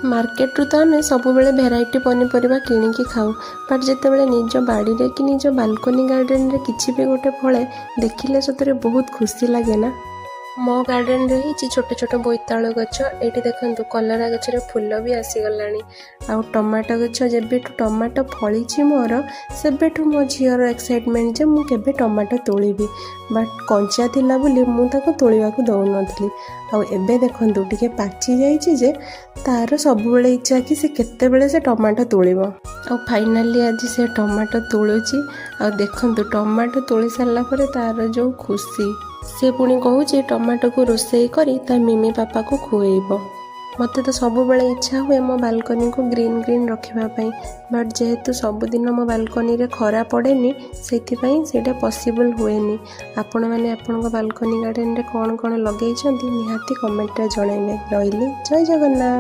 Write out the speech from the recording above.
ମାର୍କେଟରୁ ତ ଆମେ ସବୁବେଳେ ଭେରାଇଟି ପନିପରିବା କିଣିକି ଖାଉ, ବଟ୍ ଯେତେବେଳେ ନିଜ ବାଡ଼ିରେ କି ନିଜ ବାଲକୋନି ଗାର୍ଡ଼େନରେ କିଛି ବି ଗୋଟେ ଫଳେ, ଦେଖିଲେ ସତରେ ବହୁତ ଖୁସି ଲାଗେ ନା? ମୋ ଗାର୍ଡ଼େନରେ ହେଇଛି ଛୋଟ ଛୋଟ ବୋଇତାଳୁ ଗଛ। ଏଇଠି ଦେଖନ୍ତୁ, କଲରା ଗଛରେ ଫୁଲ ବି ଆସିଗଲାଣି। ଆଉ ଟମାଟୋ ଗଛ, ଯେବେଠୁ ଟମାଟୋ ଫଳିଛି ମୋର, ସେବେଠୁ ମୋ ଝିଅର ଏକ୍ସାଇଟମେଣ୍ଟ ଯେ ମୁଁ କେବେ ଟମାଟୋ ତୋଳିବି। ବଟ୍ କଞ୍ଚା ଥିଲା ବୋଲି ମୁଁ ତାକୁ ତୋଳିବାକୁ ଦେଉନଥିଲି। ଆଉ ଏବେ ଦେଖନ୍ତୁ, ଟିକେ ପାଚି ଯାଇଛି ଯେ ତାର ସବୁବେଳେ ଇଚ୍ଛା କି ସେ କେତେବେଳେ ସେ ଟମାଟୋ ତୋଳିବ। ଆଉ ଫାଇନାଲି ଆଜି ସେ ଟମାଟୋ ତୋଳୁଛି। ଆଉ ଦେଖନ୍ତୁ, ଟମାଟୋ ତୋଳି ସାରିଲା ପରେ ତାର ଯେଉଁ ଖୁସି। ସେ ପୁଣି କହୁଛି ଟମାଟୋକୁ ରୋଷେଇ କରି ତା ମିମି ପାପାକୁ ଖୁଏଇବ। ମୋତେ ତ ସବୁବେଳେ ଇଚ୍ଛା ହୁଏ ମୋ ବାଲକୋନିକୁ ଗ୍ରୀନ୍ ଗ୍ରୀନ୍ ରଖିବା ପାଇଁ, ବଟ୍ ଯେହେତୁ ସବୁଦିନ ମୋ ବାଲକୋନିରେ ଖରା ପଡ଼େନି, ସେଥିପାଇଁ ସେଇଟା ପସିବଲ୍ ହୁଏନି। ଆପଣମାନେ ଆପଣଙ୍କ ବାଲକୋନି ଗାର୍ଡ଼େନରେ କ'ଣ କ'ଣ ଲଗେଇଛନ୍ତି, ନିହାତି କମେଣ୍ଟରେ ଜଣାଇବେ। ରହିଲି, ଜୟ ଜଗନ୍ନାଥ।